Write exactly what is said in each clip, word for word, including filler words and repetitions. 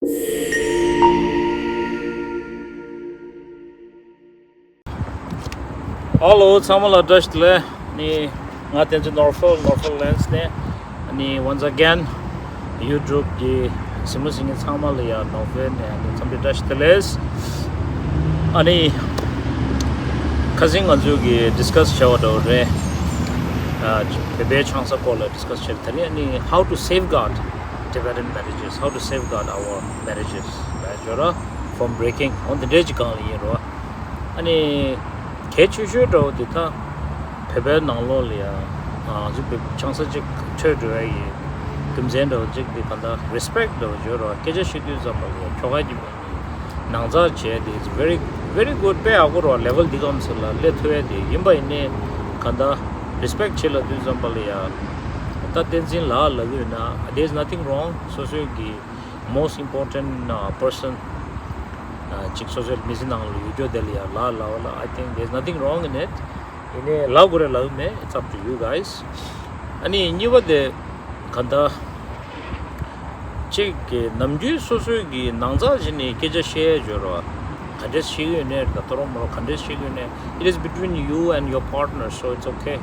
Hello, ཚང་མ་ལ་བཀྲ་ཤིས་བདེ་ལེགས། ནི་ང་བསྟན་འཛིན་ནོར་ཧྥུལ། ནོར་ཧྥུལ་ལེན་སི་ནས། ནི་once again YouTube གི་གཟིགས་མོ་གཟིགས་མཁན་ཚང་མ་ལ་ཡ་ནོར་ཧྥུལ་ནས་ནི་འཚམས་འདྲི་བཀྲ་ཤིས་བདེ་ལེགས། ཨ་ནི་ཁ་སང་ང་ཚོས་ཀྱི་ཌིས་ཀ་སི་བྱས་པ་འདྲ་བོ་རེད། ཨ་བོད་པའི་ཆང་ས་སྐོར་ལ་ཌིས་ཀ་སི་བྱས་པ་དེ་རིང་ཨ་ནི་how to safeguard Tibetan marriages, how to safeguard our marriages ལབ་ཡ་ཅིག་ཡོད་ར། From breaking, འོ་དེ་འདྲའི་ཅིག་སྒང་ལ་ཡིན་རོ། ཨ་ནི་གལ་ཆེ་ཤོས་འདྲ་བོ་དེ་ད་བོད་པའི་ནང་ལོགས་ལ་ཡ་ང་ཚོ་བོད་ཆང་ས་ཅིག་འཕྲོད་འགྲོ་ཡ་ཡི་རྒྱུ་མཚན་འདྲ་བོ་ཅིག་དེ་ག་ད་རེ་སི་པེག་འདྲ་བོ་ཅིག་ཡོད་རོ། སྐད་ཆ་བཤད་དུས་ཙམ་པ་ལ་ཡ་ཁྱོ་ག་གི་མིང་ནང་ཚགས་བྱས་དེ་it's very, very good. དཔེ་ཡག་པོ་རོ། ལེ་ཝལ་འདི་གམ་ཟེར་ལ་སླེབས་ཐུབ་ཡ་དེ་ཡིན་པ་ཡིན་ནའི་ག་ད་རེ་སི་པེག་བྱེད་ལབ་དུས་ཙམ་པ་ལ་ཡ་ད་བསྟན་འཛིན་ལགས་ལབ་ཀྱི་ཡོད་ན། There is nothing wrong. སོ་སོའི་གི་most important uh, person uh, ཅིག་སོ་སོའི་མི་ཚེ་ནང་ལ་ཡོད་རྒྱུ་དེ་ལ་ཡ་ལབ་ལབ་ལ། I think there's nothing wrong in it. ཡིན་ནའི་ལབ་དགོས་རེད་ལབ་མེད། It's up to you guys. ཨ་ནི་གཉིས་པ་དེ་ག་ད་ཅིག་གི་ནམ་རྒྱུན་སོ་སོའི་གི་ནང་ཚགས་བྱས་ནས་སྐད་ཆ་བཤད་ཡ་ཅིག་ཡོད་རོ། ག་འདྲས་བཤད་ཀྱི་ཡོད་ནའི་ད་ལྟ་རོ་མོ་རོ་ག་འདྲས་བཤད་ཀྱི་ཡོད་ནའི། It is between you and your partner, so it's okay.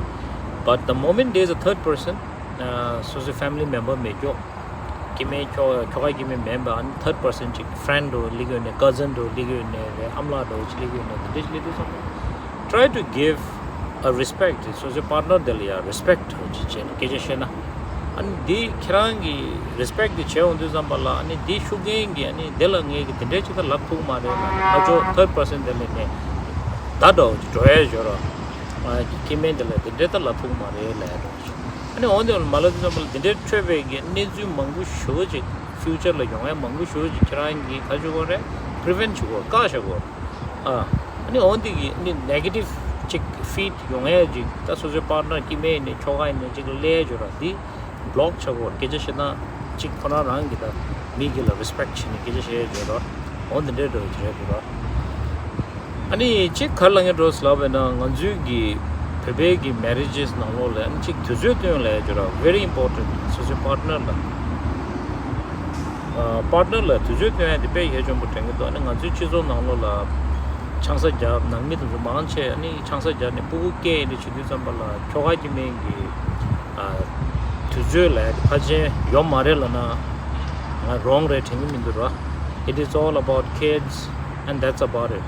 But the moment there is a third person, uh, སོ་སོའི་family member མེད་རྒྱུ། སྐྱེ་དམན་ཁྱོ་ཁྱོ་ག་སྐྱེ་དམན་མིན་པ། ཨ་ནི་third person ཅིག་friend འདྲ་བོ་སླེབས་ཀྱི་ཡོད་ནའི། cousin འདྲ་བོ་སླེབས་ཀྱི་ཡོད་ནའི་རེད། ཨ་མ་ལགས་འདྲ་བོ་ཅིག་སླེབས་ཀྱི་ཡོད་ནའི། དེ་འདྲ་ཞིག་སླེབས་དུས་ཙམ་པ། Try to give a respect. སོ་སོའི་པར་ཊི་ནར་དེ་ལ་ཡ་རེ་སི་པེག་འདྲ་བོ་ཅིག་བྱས་ནས་སྐད་ཆ་བཤད་ན། ཨ་ནི་འདི་ཁྱེད་རང་གིས་རེ་སི་པེག་འདི་བྱས་ཡོང་དུས་ཙམ་པ་ལ། ཨ་ནི་འདི་ཤུགས་རྐྱེན་གྱིས་ཨ་ནི་དེ་ལ་ངས་ཀྱི་དེ་འདྲའི་ཅིག་ད་ལབ་ཐུབ་མ་རེད་ལབ་ནས། ཕར་ཕྱོགས་third person དེ་ལ་ནས་ད་འདྲ་བོ་ཅིག་འགྲོ་ཡ་ཅིག་ཡོད་རོ། ཨ་ནི་སྐྱེ་དམན་དེ་ལ་དེ་འདྲའི་ད་ལབ་ཐུབ་མ་རེད་ལབ་ཡ་འདྲ་བོ་ཅིག་ཨ་ནི་འོན་ཏེ་མ་ལབ་དུས་ཙམ་པ་ལ་དེ་འདྲའི་འཕྲོད་པའི་གི་གནས་ཚུལ་མང་པོ་ཞེ་པོ་ཅིག་ཕིའུ་ཅར་ལ་ཡོང་ཡ་མང་པོ་ཞེ་པོ་ཅིག་ཁྱེད་རང་གིས་ག་རེ་བྱེད་དགོས་རེད། པི་རི་ཝེན་ཊི་བྱེད་དགོས། བཀག་བཞག་དགོས། ཨ་ཨ་ནི་འོན་ཏེ་གི་ཨ་ནི་ནེ་གེ་ཊིབ་ཅིག་ཕིཌ་ཡོང་ཡ་ཅིག་ད་སོ་སོའི་པར་ཊི་ནར་སྐྱེ་དམན་ཡིན་ནའི་ཁྱོ་ག་ཡིན་ནའི་ཅིག་ལ་སླེབས་ཡ་ཅིག་ཡོད་རོ། འདི་བི་ལོག་བྱ་དགོས། སྐད་ཆ་བཤད་ན་ཅིག་ཁོ་རང་རང་གི་ད་མི་གི་ལ་རེ་སི་པེག་བྱས་ནས་སྐད་ཆ་བཤད་ཡ་ཅིག་ཡོད་རོ། འོ་འདི་འདྲའི་འདྲ་བོ་ཅིག་རེད་འདུག་རོ། ཨ་ནི་གཅིག་ག་རེ་ལབ་ངེས་འགྲོ་ལབ་པ་ཡིན་ན། ང་ཚོའི་གི་བོད་པའི་གི་མེ་རེ་ཇེས་ནང་ལོགས་ལ་ཨ་ནི་གཅིག་དུས་ཚོད་བཏོན་ལབ་ཡ་ཅིག་ཡོད་རོ། Very important. སོ་སོའི་པར་ཊི་ནར་ལ། པར་ཊི་ནར་ལ་དུས་ཚོད་སྟོན་ཡ་དེ་དཔེ་གལ་ཆེན་པོ་དྲན་གྱི་འདུག་ཨ་ནི་ང་ཚོའི་སྤྱི་ཚོགས་ནང་ལོགས་ལ་ཆང་ས་རྒྱབ་ནང་མི་དེ་ཚོ་མང་ཆེ་ཨ་ནི་ཆང་ས་རྒྱབ་ནས་སྤུ་གུ་སྐྱེ་ཡིན་དུས་བྱེད་དུས་ཙམ་པ་ལ་ཁྱོ་ག་སྐྱེ་དམན་གྱི་དུས་ཚོད་ལ་ཕལ་ཆེར་ཡོད་མ་རེད་ལབ་ན་ང་རོང་རེད་དྲན་གྱི་མི་འདུག་ར། It is all about kids and that's about it.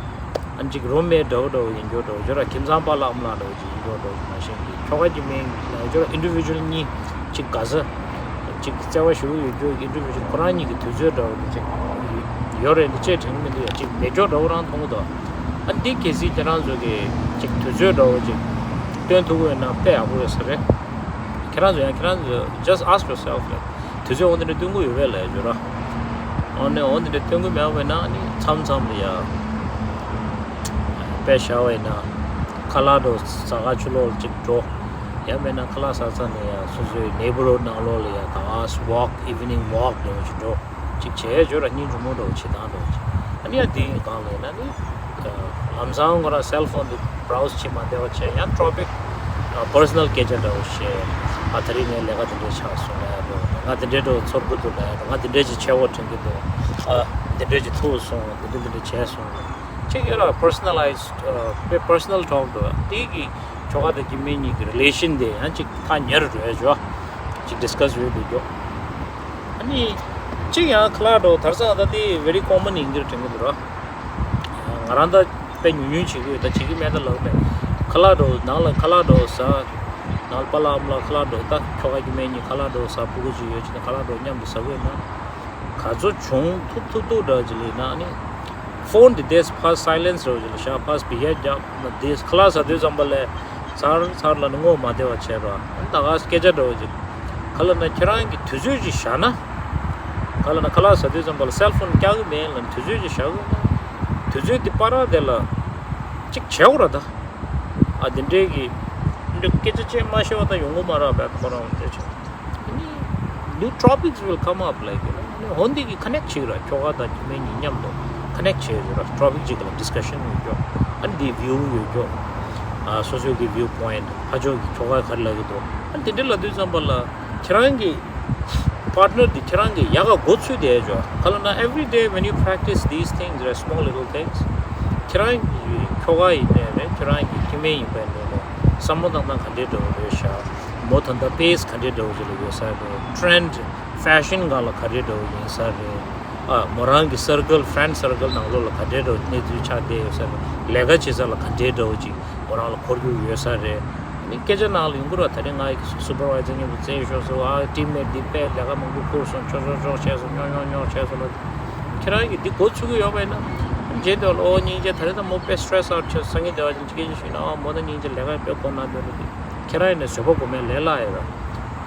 ཨ་ནི་ཅིག་རུམ་མེཊ་འདྲ་བོ་འདྲ་བོ་ཡིན་རྒྱུ་འདྲ་བོ་ཅིག་ར། ཁྱིམ་ཚང་པཱ་ལགས་ཨ་མ་ལགས་འདྲ་བོ་ཅིག་ཡིན་རྒྱུ་འདྲ་བོ་ཅིག་མ་ཤེས་ཀྱི། ཁྱོ་ག་སྐྱེ་དམན་ལབ་ཡ་ཅིག་ར། ཨིན་ཌི་བི་ཇུ་ཨལ་གཉིས་ཅིག་ག་ས་ཅིག་བརྩེ་བ་ཞེ་པོ་ཡོད་རྒྱུ་གི་ཨིན་ཌི་བི་ཇུ་ཨལ་ཁོ་རང་གཉིས་ཀྱི་དུས་ཚོད་འདྲ་བོ་དེ་ཅིག་ཡོད་རེད་འདི་ཅེས་དྲན་གྱི་མི་འདུག་ཡ། ཅིག་མེད་རྒྱུ་འདྲ་བོ་རང་མཐོང་གི་འདུག་ཨ་འདི་གལ་སྲིད་ཁྱེད་རང་ཚོ་གི་ཅིག་དུས་ཚོད་འདྲ་བོ་ཅིག་སྟོན་ཐུབ་ཀྱི་ཡོད་ན་དཔེ་ཡག་པོ་ཡོད་ས་རེད། ཁྱེད་རང་ཚོ་ཡང་ཁྱེད་རང་ཚོ་just ask yourself, like དུས་ཚོད་འོ་འདི་འདྲ་སྟོན་གྱི་ཡོད་པས་ལབ་ཡ་ཅིག་ཡོད་ར། འོ་ནས་འོ་འདི་འདྲ་སྟོན་གྱི་མེད་པ་ཡིན་ན་ཨ་ནི་མཚམས་མཚམས་ལ་ཡ་དཔེ་བཞག་པ་ཡིན་ན་ཁ་ལག་འགྲོ་ཟ་ག་ཕྱི་ལོགས་ལ་ཅིག་འགྲོ། ཡང་མིན་ན་ཁ་ལག་ཟ་ས་ནས་ཡང་སོ་སོའི་ནེ་བྷར་ཧུཌ་ནང་ལོགས་ལ་ཡང་ད་ག་སེ་ཝོག་ཨི་ཝི་ནིང་ཝོག་འདྲ་བོ་ཅིག་འགྲོ། ཅིག་བྱས་ཡོད་ར། སྙིང་རྗེ་མོ་འདྲ་བོ་བྱེད་སྟངས་འདྲ་བོ་ཅིག་ཨ་ནི་ཡང་དེ་ཡིན་གང་ལ་ཡིན་ན་ནི་ལམ་སང་ཁོ་རང་སེལ་ཕོན་དེ་བྷ་རའོ་སི་བྱེད་མ་བསྡད་པ་བྱས། ཡང་ཊོ་པིག་པར་སོ་ནལ་སྐད་ཆ་འདྲ་བོ་བཤད། ཨ་ད་རེས་ངའི་ལས་ཀ་དེ་འདྲས་ཆགས་སོང་ལབ་ཡ་འདྲ་བོ། ང་དེ་འདྲས་འདྲ་བོ་ཚོར་གི་འདུག་ལབ་ཡ་འདྲ་བོ། ང་དེ་འདྲས་ཅིག་བྱེད་དགོས་དྲན་གྱི་འདུག་ཨ་དེ་འདྲས་ཅིག་ཐུག་སོང་། དེ་འདྲས་དེ་འདྲས་བྱས་སོང་། ཅིག་ཡོད་ར། པར་སོ་ནེ་ལའི་ཛི་ཌི་དཔེ་པར་སོ་ནལ་ཊོག་འདྲ་བོ། དེ་གི་ཁྱོ་ག་དང་སྐྱེ་དམན་གཉིས་ཀྱི་རི་ལེ་ཤན་དེ་ཡང་ཅིག་ཐག་ཉེ་རུ་འགྲོ་ཡ་ཅིག་ཅིག་ཌིས་ཀ་སི་ཡོད་དུ་འགྱོ། ཨ་ནི་ཅིག་ཡང་ཁ་ལག་འདྲ་བོ་དར་ས་ད་དེ་very common ཡིན་གྱི་རེད་དྲན་གྱི་འདུག་ར། ང་རང་ད་དཔེ་ཉུང་ཉུང་བྱེད་ཀྱི་ཡོད། ད་བྱེད་ཀྱི་མེད་ད་ལབ་མེད། ཁ་ལག་འདྲ་བོ་ནང་ལ་ཁ་ལག་འདྲ་བོ་ཟ། ནང་ལ་པཱ་ལགས་ཨ་མ་ལགས་ཁ་ལག་འདྲ་བོ། ད་ཁྱོ་ག་སྐྱེ་དམན་གཉིས་ཁ་ལག་འདྲ་བོ་ཟ། སྤུ་གུ་ཅིག་ཡོད་ཅིག་ན་ཁ་ལག་འདྲ་བོ་མཉམ་དུ་ཟ་གི་ཡོད་ན། ག་ཚོད་བྱུང་ཐུབ་ཐུབ་ཐུབ་འདྲ་ཅིག་ལ་ཡིན་ན་ཨ་ནི། ཕོན་དེ་དེས་ཕར་སའི་ལེན་སི་འདྲ་བོ་ཅིག་ལ་བཞག་ཕར་སྤེ་ར་རྒྱབ་ན་དེས་ཁ་ལག་ཟ་དུས་ཙམ་པ་ལ་ཚར་ཚར་ལབ་ནས་ངོ་མ་བདེ་བ་བྱས་ར། ད་ག་སྐད་ཆ་འདྲ་བོ་ཅིག་ག་ལབ་ན་ཁྱེད་རང་གི་དུས་ཚོད་ཅིག་བཞག་ན། ག་ལབ་ན་ཁ་ལག་ཟ་དུས་ཙམ་པ་ལ་སེལ་ཕོན་རྒྱག་གི་མེད་ལབ་ནས་དུས་ཚོད་ཅིག་བཞག་དགོས་ན། དུས་ཚོད་དེ་བར་དེ་ལ་ཅིག་བྱེད་དགོས་ར་ད། ཨ་དེ་འདྲའི་གི་འདི་སྐད་ཆ་ཅིག་མ་བཤད་པ་ད་ཡོང་གི་མ་རེད་བས་ཁོ་རང་དེ་ཅིག་ཨ་ནི་new topics will come up, like, you know. ཨ་ནི་འོ་འདི་གི་ཀ་ནེག་བྱེད་ར། ཁྱོ་ག་དང་སྐྱེ་དམན་གཉིས་མཉམ་དུ་ཀ་ནེག་བྱེད་ར། ཊོ་པིག་ཅིག་ལ་ཌིས་ཀ་ཤན་ཡོད་རྒྱུ། ཨ་ནི་འདི་བིའུ་ཡོད་རྒྱུ། ཨ་སོ་སོའི་གི་བིའུ་པོ་ཡིན་ཊི། ཕར་ཕྱོགས་ཀྱི་ཁྱོ་ག་ག་རེ་ལབ་ཀྱི་འདུག་ཨ་ནི་དེ་འདྲ་ལབ་དུས་ཙམ་པ་ལ་ཁྱེད་རང་གི་ པར་ཊི་ནར་དེ་ཁྱེད་རང་གི་ཡག་ག་འགོ་ཚུགས་བསྡད་ཡོད་ཅོ། ག་ལབ་ན། every day when you practice these things, right, small little things, ཁྱེད་རང་གི་ཁྱོ་ག་ཡིན་ནའི་རེད། ཁྱེད་རང་གི་སྐྱེ་དམན་ཡིན་པ་ཡིན་ནའི་རེད། བསམ་བློ་བཏང་སྟངས་ག་འདྲའི་འདྲ་བོ་རེད་ཤག་མོ་ད་ལྟ་པེ་སི་ག་འདྲའི་འདྲ་བོ་ཅིག་ལ་ཡོད་ས་རེད། ཊེན་ཌི་ཕེ་ཤན་སྒང་ལ་ག་འདྲའི་འདྲ་བོ་ཡིན་ས་རེད། ཨ། མོ་རང་གི་སར་ཀལ། ཕེ་རེན་ཌི་སར་ཀལ་ནང་ལོགས་ལ་ག་འདྲའི་འདྲ་བོ་གནས་ཚུལ་ཆགས་བསྡད་ཡོད་ས་རེད། ལས་ཀ་བྱེད་ས་ལ་ག་འདྲའི་འདྲ་བོ་ཅིག་མོ་རང་ལ་འཁོར་རྒྱུག་ཡོད་ས་རེད། ནི་སྐད་ཆ་ནང་ལ་ཡོང་གི་རེད་བ། ད་རེས་ང་སུ་པར་ཝའི་ཛར་མཉམ་དུ་བཙལ་ཤོག་ཟེར་བ། ཨ། ཊིམ་མེཊ་འདི་དཔེ་ལས་ཀ་མང་པོ་བསྐུར་སོང་། ཆོག་ཆོག་ཆོག་བྱས་སོང་། ཉོག་ཉོག་ཉོག་བྱས་སོང་ལ། ཁྱེད་རང་གིས་འདི་འགོ་ཚུགས་ཀྱི་ཡོད་པ་ཡིན་ན། རྗེས་དེ་ལ། ཨོ། སྙིང་རྗེ། ད་རེས་ད་མོ་དཔེ་སི་ཊེ་རེ་སི་ཨའུཊ་བྱས། སང་ཉིན་དེ་བ་ཅིག་སྐད་ཆ་ཞུས་ན། ཨ། མོ་ད་སྙིང་རྗེ། ལས་ཀ་དཔེ་འགོར་ན་འདོད་ལ། འདི་ཁྱེད་རང་ཡིན་ན་བཟོད་པ་སྒོམ་ཡ་ལས་སླ་ཡོད་ར།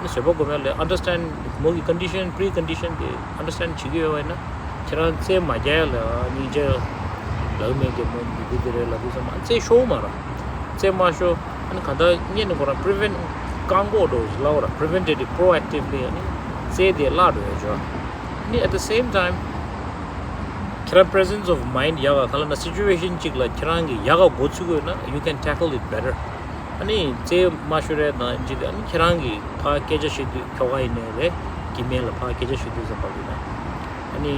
ནི་བཟོད་པ་སྒོམ་ཡ་ལས། ཨན་ཌར་སི་ཊེན་ཌི། མོ་གི་ཀོན་ཌི་ཤན། པི་རི་ཀོན་ཌི་ཤན་དེ་ཨན་ཌར་སི་ཊེན་ཌི་བྱེད་ཀྱི་ཡོད་པ་ཡིན་ན། ཁྱེད་རང་རྩེད་མ་རྒྱག་ཡ་ལ། ཨ། སྙིང་རྗེ་ལབ་མེད་ཀྱི། མོ་འདི་འདི་དེ་རེད་ལབ་དུས་ཙམ་པ། རྩེད་ཤོར་མ་ར། རྩེད་མ་ཤོར། ཨ་ནི་གང་ལྟར་སྔོན་ནས་ཁོ་རང་པི་རི་ཝེན་ཊི། བཀག་འགོག་འདྲ་བོ་ཞིག་ལབ་ར། པི་རི་ཝེན་ཊེ་ཊིབ། པོ་རོ་ཨེག་ཊིབ་ལི། ཨ་ནི་རྩེད་དེ་བརླག་འགྲོ་ཡ་ཅོ། ཨ་ནི་at the same time ཁྱེད་རང་པི་རེ་སེན་སི་ཨོཕ་མའིན་ཌི་ཡག་ག་ག་ལབ་ན། སི་ཅུ་ཨེ་ཤན་གཅིག་ལ་ཁྱེད་རང་གིས་ཡག་ག་འགོ་ཚུགས་དགོས་ན། you can tackle it better. ཨ་ནི་རྩེད་མ་ཤོར་ཡ་དང་ཅི་དེ། ཨ་ནི་ཁྱེད་རང་གིས་ཕར་སྐད་ཆ་བཤད་དུས། ཁྱོ་ག་ཡིན་ནའི་རེད། སྐྱེ་དམན་ལ་ཕར་སྐད་ཆ་བཤད་དུས་ཙམ་པ་ལ་ཡིན་ན། ཨ་ནི་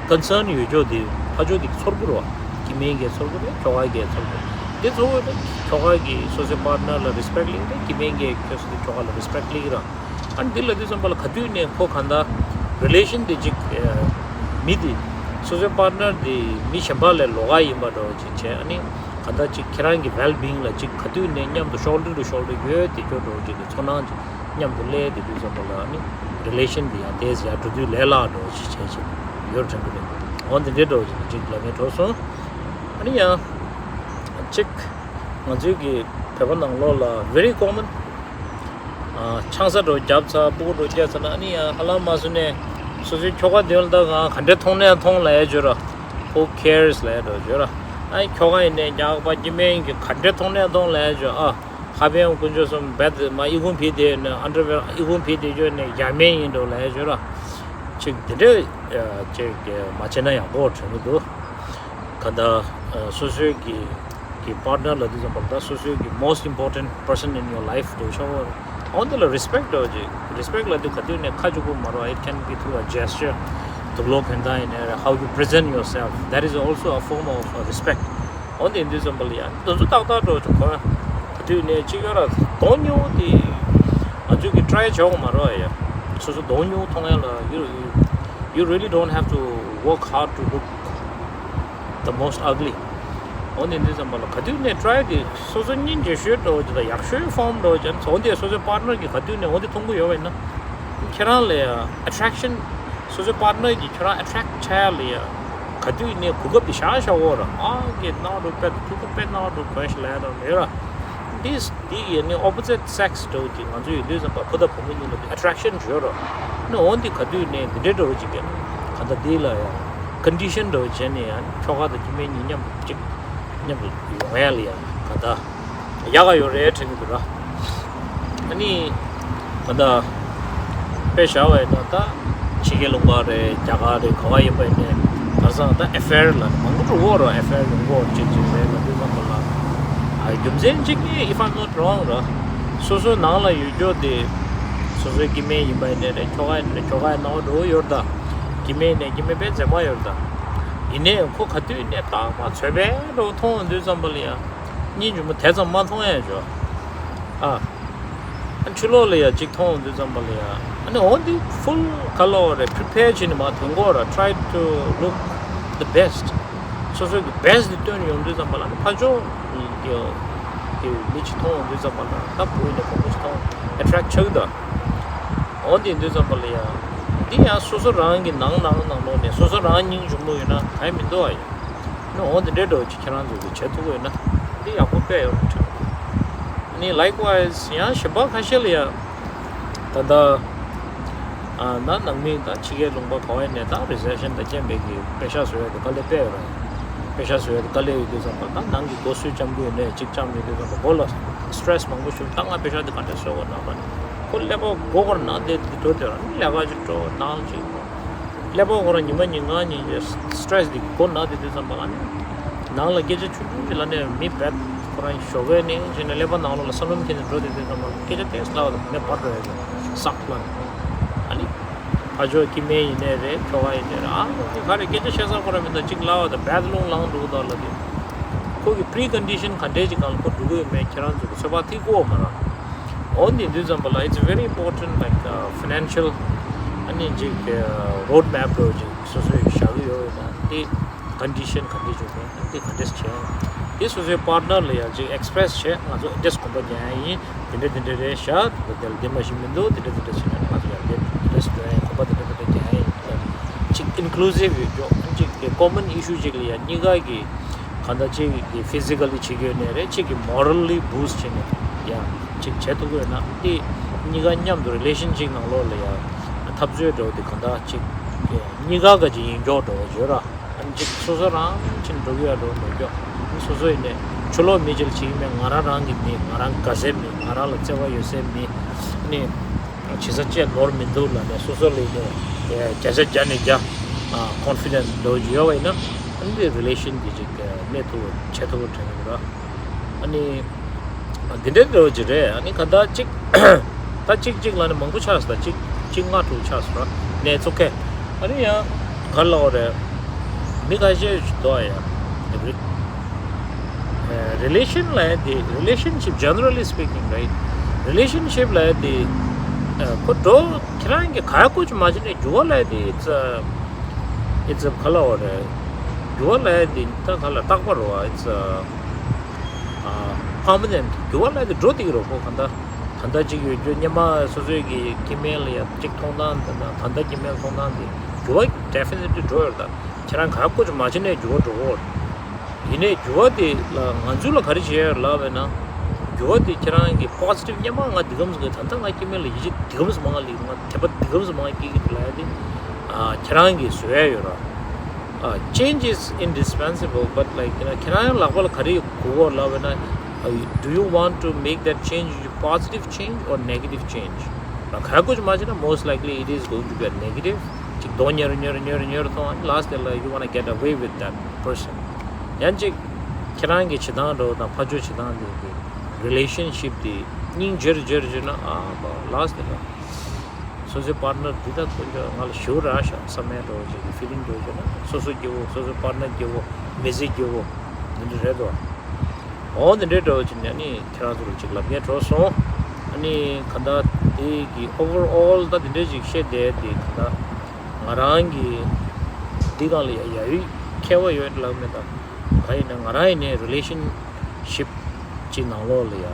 ཀོན་སརན་ཡོད་ཅོག་དེ་ཕར་ཕྱོགས་དེ་ཚོར་དགོས་རེད་བ། སྐྱེ་དམན་གྱིས་ཚོར་དགོས་རེད། ཁྱོ་ག་གིས་ཚོར་དགོས་རེད། དེ་ཚོར་དགོས་ན་ཁྱོ་ག་གིས་སོ་སོའི་པར་ཊི་ནར་ལ་རི་སི་པེག་ཊི་སླེབས་རེད། སྐྱེ་དམན་གྱིས་ཁྱོད་སོ་སོའི་ཁྱོ་ག་ལ་རི་སི་པེག་ཊི་སླེབས་ར། ཨ་ནི་འདི་ལབ་དུས་ཙམ་པ་ལ་ག་དུས་ནས་ཁོ་གང་ལྟར་རི་ལེ་ཤན་དེ་ཅིག་ཨ། མི་དེ། སོ་སོའི་པར་ཊི་ནར་དེ་མི་གཞན་པ་ལས་ལོགས་ཀ་ཡིན་པ་འདྲ་བོ་ཅིག་བྱས། ཨ་ནི་གང་ལྟར་ཅིག་ཁྱེད་རང་གི་ཝེལ་བི་ཡིང་ལ་ཅིག་ག་དུས་ནས་མཉམ་དུ་ཤོལ་ཌར་ཊུ་ཤོལ་ཌར་ཡོད་བསྡད་རྒྱུ་འདྲ་བོ་ཅིག་གི་ཚོར་སྣང་ཅིག་མཉམ་དུ་སླེབས་བསྡད་དུས་ཙམ་པ་ལ། ཨ་ནི་རི་ལེ་ཤན་དེ་ཡང་དེ་ཡར་འགྲོ་དུས་ལས་སླ་འདྲ་བོ་ཅིག་བྱས་བྱས་ཡོད་དྲན་གི་རེད། འོ་འདི་འདྲའི་འདྲ་བོ་ཅིག་ཅིག་ལབ་མཁན་གྲོགས་སོང་། ཨ་ནི་ཡང་ཅིག་ང་ཚོའི་གི་བོད་པ་ནང་ལོགས་ལ་very common། ཨ། ཆང་ས་འདྲ་བོ་བརྒྱབ་ཚར། སྤུ་གུ་འདྲ་བོ་སྐྱེས་ཚར་ན། ཨ་ནི་ཡང་ཧ་ལམ་མ་སུ་ནས་སོ་སོའི་ཁྱོ་ག་དེ་ལ་ད་གང་ག་འདྲ་མཐོང་ནའི་མཐོང་ལབ་ཡ་ཅོ་ར། Who cares ལབ་ཡ་འདྲ་བོ་ཅོ་ར། ཨ་ནི་ཁྱོ་ག་ཡིན་ནའི་རྒྱག་པ། སྐྱེ་དམན་གྱིས་ག་འདྲ་མཐོང་ནའི་མཐོང་ལབ་ཡ་ཅོ། ཨ། ཁ་པན་དཀོན་མཆོག་གསུམ་བེད་མ་ཨི་ཁུང་ཕྱེ་བསྡད་ནས། ཨན་ཌར་ཝེར་ཨི་ཁུང་ཕྱེ་བསྡད་ཡོད་ནས་རྒྱ་སྨན་ཡིན་འགྲོ་ལབ་ཡ་ཅོ་ར། ཅིག་དེ་འདྲ་ཅིག་མ་བྱས་ན་ཡག་པོ་དྲན་གི་འདུག་ག་ད་སོ་སོའི་གི་གི་པར་ཊི་ནར་ལབ་དུས་ཙམ་པ་ལ། ད་སོ་སོའི་གི་most important person in your life འདྲ་བོ་ཤོག་འོ་འདི་ལ་རི་སི་པེག་འདྲ་བོ་ཅིག་རི་སི་པེག་ལབ་དུས་ག་དུས་ནས་ཁ་བཅུག་པོ་མ་རེད། It can be through a gesture. དུག་ལོག་གྱོན་སྟངས་ཡིན་ནའི་རེད། How you present yourself, that is also a form of uh, respect. འོ་འདི་ཡིན་དུས་ཙམ་པ་ལ་ཡང་དུས་ཚོད་ཏག་ཏག་འདྲ་བོ་ཅིག་གོ། ག་དུས་ནས་ཅིག་ཡོད་ར། གདོང་ཉེ་བོ་དེ་ང་ཚོས་གི་ཊ་རའི་བྱེད་དགོས་མ་རེད་ཡ། སོ་སོ་གདོང་ཉེ་བོ་མཐོང་ཡ་ལ། you you really don't have to work hard to look the most ugly. འོ་འདི་ཡིན་དུས་ཙམ་པ་ལ་ག་དུས་ནས་ཊ་རའི་དེ་སོ་སོ་སྙིང་རྗེ་ཤོས་འདྲ་བོ་ཅིག་དང་ཡག་ཤོས་ཕོརམ་འདྲ་བོ་ཅིག་འོ་འདི་སོ་སོའི་པར་ཊི་ནར་གྱིས་ག་དུས་ནས་འོ་འདི་མཐོང་གི་ཡོད་པ་ཡིན་ན། ཁྱེད་རང་ལ་ཡང་ཨེ་ཊེག་ཤན། སོ་སོའི་པར་ཊི་ནར་གྱིས་ཁྱོད་རང་ཨེ་ཊེག་ཆགས་ཡ་ལ་ཡང་ག་དུས་ནས་གོ་སྐབས་དེ་བཞག་བཞག་འོ་ར། ཨ་གི་ནང་དུ་དཔེ་ཐུག་དཔེ་ནང་དུ་གོན་ཞིག་ལ་ཡ་དང་མེད་ར། འདི་འདི་ཡི་ནི་ཨོ་པོ་ཟིཊ་སེག་སི་འདྲ་བོ་ཅིག་ང་ཚོ་ཡོད་དུས་ཙམ་པ་ཕོ་དང་བུ་མོ་གཉིས་ལ་ཨེ་ཊེག་ཤན་ཡོད་ར། ནི་འོ་འདི་ག་དུས་ནས་འདི་འདྲའི་འདྲ་བོ་ཅིག་གི་ག་ད་འདི་ལ་ཡང་ཀོན་ཌི་ཤན་འདྲ་བོ་བྱས་ནས་ཡང་ཁྱོ་ག་དང་སྐྱེ་དམན་གཉིས་མཉམ་དུ་ཅིག་མཉམ་དུ་ཡོང་ཡ་ལ་ཡང་ག་ད། ཡག་ག་ཡོད་རེད་དྲན་གྱི་འདུག་ར། ཨ་ནི་ད་ལྟ་དཔེ་བཞག་པ་ཡིན་ན། ད་ཕྱི་རྒྱལ་ལུང་པ་རེད། རྒྱ་གར་རེད། ག་བ་ཡིན་པ་ཡིན་ནའི་གར་སང་ད་ཨེ་ཕེར་ལ་མང་པོ་འགྲོ་གི་ར། ཨེ་ཕེར་ཡོང་གི་ཅིག་ཅིག་རེད་ལ། དུས་ཙམ་པ་ལ་ཨ་རྒྱུ་མཚན་གཅིག་གིས། if I'm not wrong ར། སོ་སོའི་ནང་ལ་ཡོད་རྒྱུ་དེ་སོ་སོའི་སྐྱེ་དམན་ཡིན་པ་ཡིན་ནའི་རེད། ཁྱོ་ག་ཡིན་ནའི་རེད། ཁྱོ་ག་ཡི་སྣང་བ་འགྲོ་གི་ཡོད་ར། ད་སྐྱེ་དམན་ནས་སྐྱེ་དམན་དཔེ་མཛེས་མ་ཡོད་ར། ད་ཡིན་ནའི་ཁོ་ག་དུས་ནས་རྟག་པར་ཚོད་དཔག་འགྲོ་མཐོང་དུས་ཙམ་པ་ལ་ཡང་། སྙིང་རྗེ་མོ་དེ་ཙམ་མ་མཐོང་ཡ་ཅོ། ཨ། ཨ་ཕྱི་ལོགས་ལ་ཡ་གཅིག་མཐོང་དུས་ཙམ་པ་ལ་ཡ། ཨ་ནི་འོ་འདི་ཕུལ་ག་ལ་བ་རེད། པི་རི་པེར་བྱས་ནས་མར་ཐོན་དགོས་ར། Try to look the best. སོ་སོའི་གི་བེ་སི་ཊི་འདི་སྟོན་ཡོང་དུས་ཙམ་པ་ལ། ཨ་ནི་ཕར་ཕྱོགས་ཀྱི་གི་མི་གཅིག་མཐོང་དུས་ཙམ་པ་ལ། ད་བུ་ཡིན་ནའི་བུ་མོ་གཅིག་མཐོང་ཨེ་ཊེག་ཆགས་ཀྱི་འདུག་འོ་འདི་ཡིན་དུས་ཙམ་པ་ལ་ཡ། འདི་ཡང་སོ་སོ་རང་གི་ནང་ནང་ནང་ལོགས་ནས་སོ་སོ་རང་སྙིང་རྗེ་མོ་ཡོད་ན་གང་ཡང་མི་འདུག་ཨ་ཡ། ནི་འོ་འདི་འདྲའི་འདྲ་བོ་ཅིག་ཁྱེད་རང་ཚོ་གིས་བྱེད་ཐུབ་ཀྱི་ཡོད་ན་འདི་ཡག་པོ་དཔེ་ཡོད་རེད་དྲན། ནི་likewise ཡང་གཞན་པ་ཁ་ཤས་ལ་ཡང་ད་ལྟ་ཨ་ན་ནང་མི་དང་ཕྱི་རྒྱལ་ལུང་པ་ག་བ་ཡིན་ནའི་ད་རི་སེ་ཤན་དང་རྐྱེན་པས་ཀྱི་པེ་ཤག་བཟོ་ཡ་དེ་དཀའ་ལས་དཔེ་ཡོད་རེད། པེ་ཤག་བཟོ་ཡ་དེ་དཀའ་ལས་ཡོད་དུས་ཙམ་པ། ད་ནང་གི་སྒོ་སུས་བཅམ་གྱི་ཡོད་ནའི་ཅིག་བཅམ་ཡོད་དུས་ཙམ་པ་སྒོ་ལ་སི་ཊེ་རེ་སི་མང་པོ་ཞིག་ད་ང་པེ་ཤག་དེ་ག་འདྲ་བཟོ་དགོས་ན་པ་ནི་ཁོ་ཀླད་པ་སྒོ་སྒོར་ནང་བསྡད་དེ་འགྲོ་དེ་ར། ནི་ལས་ཀ་ཅིག་འགྲོ་ནང་ཅིག་ཀླད་པ་ཁོ་རང་ཉི་མ་ཉིན་གང་ཉིན་གྱི་སི་ཊེ་རེ་སི་འདི་མགོ་ན་བསྡད་དུས་ཙམ་པ་ལ་ནི། ནང་ལ་སྐད་ཆ་ཆུང་ཆུང་ཅིག་ལབ་ནས་མི་བེད་ཁོ་རང་ཞོགས་ཀས་ནས་བྱས་ནས་ཀླད་པ་ནང་ལོགས་ལ་ས་སྣུམ་འཁྱེར་ནས་འགྲོ་བསྡད་དུས་ཙམ་པ་ལ་སྐད་ཆ་ཏོག་ཙམ་ལབ་པ་དང་མེ་འབར་འགྲོ་ཡ་ཟེར་སག་ལབ་ནས། ཨ་ནི། ཕར་ཕྱོགས་སྐྱེ་དམན་ཡིན་ནའི་རེད། ཁྱོ་ག་ཡིན་ནའི་རེད། ཨ་ནི་ག་རེ་སྐད་ཆ་བཤད་ས་ཁོ་རང་མི་འདུག་གཅིག་ལབ་པ་དང་བད་རླུང་ལངས་འགྲོ་གི་འདུག་ལབ་དུས། ཁོ་གི་པི་རི་ཀོན་ཌི་ཤན་ག་འདྲས་ཅིག་སྒང་ལ་ཁོ་འགྲོ་གི་ཡོད་མེད་ཁྱེད་རང་ཚོ་གི་ཚོད་དཔག་ཐིག་གོ་མ་རེད། འོ་འདི་འདུག་ཙམ་པ་ལ། It's very important, like, uh, financial. ཨ་ནི་ཅིག་road map འདྲ་ཅིག་སོ་སོས་བཞག་གི་ཡོད་ན་དེ། ཀོན་ཌི་ཤན་ག་འདྲས་བྱུང་མིན་དེ་ག་འདྲས་བྱས། དེ་སོ་སོའི་པར་ཊི་ནར་ལ་ཡང་ཅིག་ཨེགས་པི་རེ་སི་བྱས། ང་ཚོ་འདི་འདྲས་གོམ་པ་རྒྱག་ཡ་ཡིན། དེ་འདྲས་དེ་འདྲས་རེད་ཤག་དེ་ལ་འདི་མ་ཤེས་མི་འདུག་དེ་འདྲས་དེ་འདྲས་བྱས་ན་ང་ཚོ་ཡང་འདི་འདྲས་འདྲས་འགྲོ་ཡ་ཡིན། གོམ་པ་དེ་འདྲས་དེ་འདྲས་རྒྱག་ཡ་ཡིན། ཅིག་ཨིན་ཀུ་ལུ་སིབ་ཡོད་ཅོག་ཅིག་གི་ཀོ་མན་ཨི་ཤུ་ཅིག་ལ་ཡང་གཉིས་ཀ་གི་གང་ལྟར་ཅིག་གི་ཕི་ཟི་ཀ་ལི་བྱེད་ཀྱི་ཡོད་ནའི་རེད། ཅིག་གི་མོ་རལ་ལི་བུ་སི་ཊི་བྱས་ནས་ཡང་ཅིག་བྱེད་ཐུབ་ཀྱི་ཡོད་ན་དེ་གཉིས་ཀ་མཉམ་དུ་རི་ལེ་ཤན་ཅིག་ནང་ལོགས་ལ་ཡང་འཐབ་རྩོད་འདྲ་བོ་དེ་གང་ལྟར་ཅིག་གཉིས་ཀ་ག་ཅིག་ཡིན་ཅོག་འདྲ་བོ་ཡོད་ར། ཨ་ནི་ཅིག་སོ་སོ་རང་ཕྱིན་འགྲོ་གི་ཡ་འགྲོ་འགྲོ་རྒྱུ། ཨ་ནི་སོ་སོ་ཡིན་ནས་ཕྱི་ལོགས་མི་ཅིག་ལ་བྱེད་ཀྱི་མེད། ང་རང་རང་གི་མི། ང་རང་དགའ་སའི་མི། ང་རང་ལ་བརྩེ་བ་ཡོད་སའི་མི། ཨ་ནི་བྱེད་ས་ཅིག་ནོར་མི་འདུག་ལབ་ནས་སོ་སོ་ལ་ཡིན་ནས་བརྒྱ་ཆ་བརྒྱ་ནས་བརྒྱ་ཀོན་ཕི་ཌེན་ཊི་འདྲ་བོ་ཅིག་ཡོད་པ་ཡིན་ན། ཨ་ནི་རི་ལེ་ཤན་དེ་ཅིག་གནས་ཐུབ་བྱེད་ཐུབ་དྲན་གྱི་འདུག་ར། ཨ་ནི། ཨ། འདི་འདྲའི་འདྲ་བོ་ཅིག་རེད། ཨ་ནི་ག་ད་ཅིག་ད་ཅིག་ཅིག་ལ་ནི་མང་པོ་ཆགས་སོང་། ད་ཅིག་ཅིག་ལྔ་དྲུག་ཆགས་སོང་ར། ནས་ཙོག་ཁེ། ཨ་ནི་ཡང་ག་ལ་འོ་རེད། མི་ཁ་ཤས་ཤིག་འདུག་ཡ། རི་ལེ་ཤན་ལབ་ཡ་དེ། རི་ལེ་ཤན་ཤིབ། Generally speaking, right? རི་ལེ་ཤན་ཤིབ་ལབ་ཡ་དེ། ཨ། ཁོ་འགྲོ་ཁྱེད་རང་གི་ག་ཡ་ཀོ་ཅིག་མ་བྱས་ནས་འགྱུར་བ་ལབ་ཡ་དེ། ཨི་ཙི། ཨི་ཙི་ག་ལ་འོ་རེད། འགྱུར་བ་ལབ་ཡ་དེ་ད་ག་ལ་རྟག་པ་རེད་བ། ཨི་ཙི། ཨ། པར་མ་ནེན་ཊི། འགྱུར་བ་ལབ་ཡ་དེ་འགྲོ་བསྡད་ཀྱི་རེད། ཁོ་གང་ལྟར་ད་ལྟ་ཅིག་ཡོད་རྒྱུ། སྔོན་མ་སོ་སོའི་གི་སྐྱེ་དམན་ལ་ཡ་ཅིག་མཐོང་སྟངས་དང་། ད་ལྟ་སྐྱེ་དམན་མཐོང་སྟངས་དེ་འགྱུར་བ་ཌེ་ཕི་ནེ་ཊི་ལི་འགྲོ་ཡོད་རེད། ད་ཁྱེད་རང་ག་ཀོ་ཅིག་མ་བྱས་ནས་འགྱུར་བ་འགྲོ་གི་རེད། ཡིན་ནའི་འགྱུར་བ་དེ་ལ་ང་ཚོ་ལ་ག་རེ་བྱེད་ཡོད་ལབ་པ་ཡིན་ན། འགྱུར་བ་དེ་ཁྱེད་རང་གི་པོ་ཟི་ཊིབ། སྔོན་མ་ང་འདི་གམ་ཟིག་གི། ད་ལྟ་ང་སྐྱེ་དམན་ལ་ཡིད་ཆེས་འདི་གམ་ཟིག་མང་ང་ལ་ཡིན། ང་དད་པ་འདི་གམ་ཟིག་མང་ང་སྐྱེ་གི་འདུག་ལབ་ཡ་དེ། ཨ། ཁྱེད་རང་གིས་བཟོ་ཡ་ཡོད་ར། ཨ། Change is indispensable, but, like, you know, ཁྱེད་རང་ཡང་ལག་པ་ལ་ག་རེ་དགོས་གོ་ལབ་པ་ཡིན་ན། Do you want to make that change into positive change or negative change? ད་ག་ཀོ་ཅིག་མ་བྱས་ན་most likely it is going to be a negative. ཅིག་གདོང་ཉེ་རུ་ཉེ་རུ་ཉེ་རུ་ཉེ་རུ་གཏོང་། ཨ་ནི་ལ་སི་ཊི་ལ་you wanna get away with that person. ཡང་ཅིག་ཁྱེད་རང་གི་བྱེད་སྟངས་འདྲ་བོ་དང་ཕར་ཕྱོགས་བྱེད་སྟངས་དེ་གི་རི་ལེ་ཤན་ཤིབ་དེ་སྙིང་རྗེ་རུ་རྗེ་རུ་འགྱུར་ན། ཨ་ཕ་ལ་སི་ཊི་ལ་སོ་སོའི་པར་ཊི་ནར་འདི་ད་དཀོན་མཆོག་ང་ལ་ཞེ་པོ་རག་ཤག་བསམ་ཡ་འདྲ་བོ་ཅིག་གི་ཕི་ལིང་འདྲ་བོ་ཅིག་ཡོད་ན། སོ་སོ་སྐྱིད་པོ། སོ་སོའི་པར་ཊི་ནར་སྐྱིད་པོ། མི་ཚེ་སྐྱིད་པོ། འདི་འདྲ་རེད་དོ། འོ་འདི་འདྲའི་འདྲ་བོ་ཅིག་ནས་ནི་ཁྱེད་རང་ཚོ་ལ་ཅིག་ལབ་མཁན་བྱུང་སོང་། ཨ་ནི་ག་ད་དེ་གི་ཨོ་ཝར་ཨོལ་ད་འདི་འདྲ་ཅིག་བཤད་བསྡད་དེ། ག་ད་ང་རང་གི་འདི་སྒང་ལ་ཡ་ཡ་ཡུལ་མཁས་པ་ཡོད་ལབ་མེད་ད། ག་ཡིན་ན་ང་རང་ཡིན་ནའི་རི་ལེ་ཤན་ཤིབ་ཅིག་ནང་ལོགས་ལ་ཡ་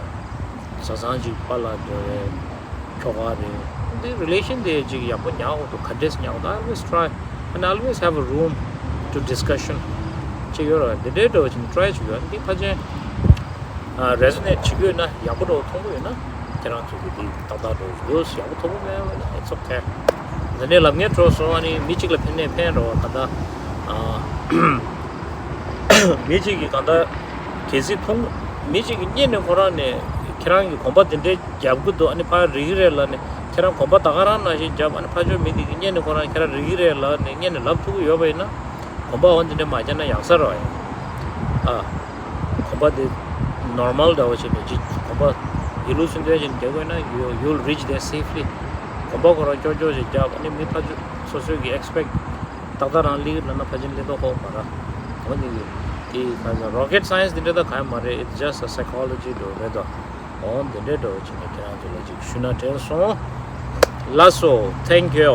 བཟའ་ཚང་ཅིག་པཱ་ལགས་འདྲ་བོ་རེད། ཁྱོ་ག་རེད། འདི་རི་ལེ་ཤན་དེ་ཅིག་ཡག་པོ་ཉར་དགོས་འདུག་ག་འདྲས་ཉར་དགོས་འདུག I always try and I always have a room to discussion ཅིག་ཡོད་རེད། འདི་འདྲའི་འདྲ་བོ་ཅིག་ནས་ཊི་རའི་བྱེད་དགོས། འདི་ཕལ་ཆེར་ཨ་རེ་ཛོ་ནེཊ་བྱེད་ཀྱི་ཡོད་ན། ཡག་པོ་འདྲ་བོ་མཐོང་གི་ཡོད་ན། ཁྱེད་རང་ཚོ་གི་འདི་ཏག་ཏག་འདྲ་བོ་ཅིག་འདུག་ཡག་པོ་མཐོང་གི་མེད་པ་ན། It's okay. འདི་ནས་ལབ་མཁན་བྱུང་སོང་། ཨ་ནི་མི་གཅིག་ལ་ཕན་ནས་ཕན་རེད་བ། ག་ད་ཨ་མི་གཅིག་གིས་གང་ལྟར་གལ་སྲིད་མཐོང་། མི་གཅིག་གིས་སྔོན་ནས་ཁོ་རང་ནས་ཁྱེད་རང་གི་གོམ་པ་འདི་འདྲའི་རྒྱབ་ཀྱི་འདུག་ཨ་ནི་ཕར་རིལ་གྱི་རེད་ལབ་ནས། ཁྱེད་རང་གོམ་པ་ད་ག་རང་ནང་བཞིན་རྒྱབ། ཨ་ནི་ཕར་ཕྱོགས་མི་དེ་གིས་སྔོན་ནས་ཁོ་རང་ཁྱེད་རང་རིལ་གྱི་རེད་ལབ་ནས་སྔོན་ནས་ལབ་ཐུབ་ཀྱི་ཡོད་པ་ཡིན་ན། གོམ་པ་འོ་འདི་འདྲ་མ་རྒྱབ་ན་ཡག་ས་རེད་བ། ཡ། ཨ། གོམ་པ་འདི་ནོར་མལ་འདྲ་བོ་བྱས་ནས་ཅིག་གོམ་པ་ཡིད་ལུས་སུན་འདྲ་བྱས་ནས་རྒྱག་དགོས་ན། you, you'll reach there safely. གོམ་པ་ཁོ་རང་ཀྱོག་ཀྱོག་ཅིག་རྒྱབ། ཨ་ནི་མི་ཕར་ཕྱོགས་སོ་སོའི་གི་ཨེགས་པེག་ཏག་ཏག་རང་སླེབས་ལབ་ན་ཕལ་ཆེར་སླེབས་མདོག་ཁ་པོ་མ་རེད། འོ་འདི་གི་དེ་ག་ས་རོ་ཀེཊ་སའེན་སི་འདི་འདྲ་ད་གང་ཡང་མ་རེད། It's just a psychology འདྲ་བོ་རེད་དོ། འོ་འདི་འདྲའི་འདྲ་བོ་བྱས་ནས་ཁྱེད་རང་ཚོ་ལ་ཅིག་ཞུ་ན་དྲན་སོང་། ལགས་སོ། Thank you.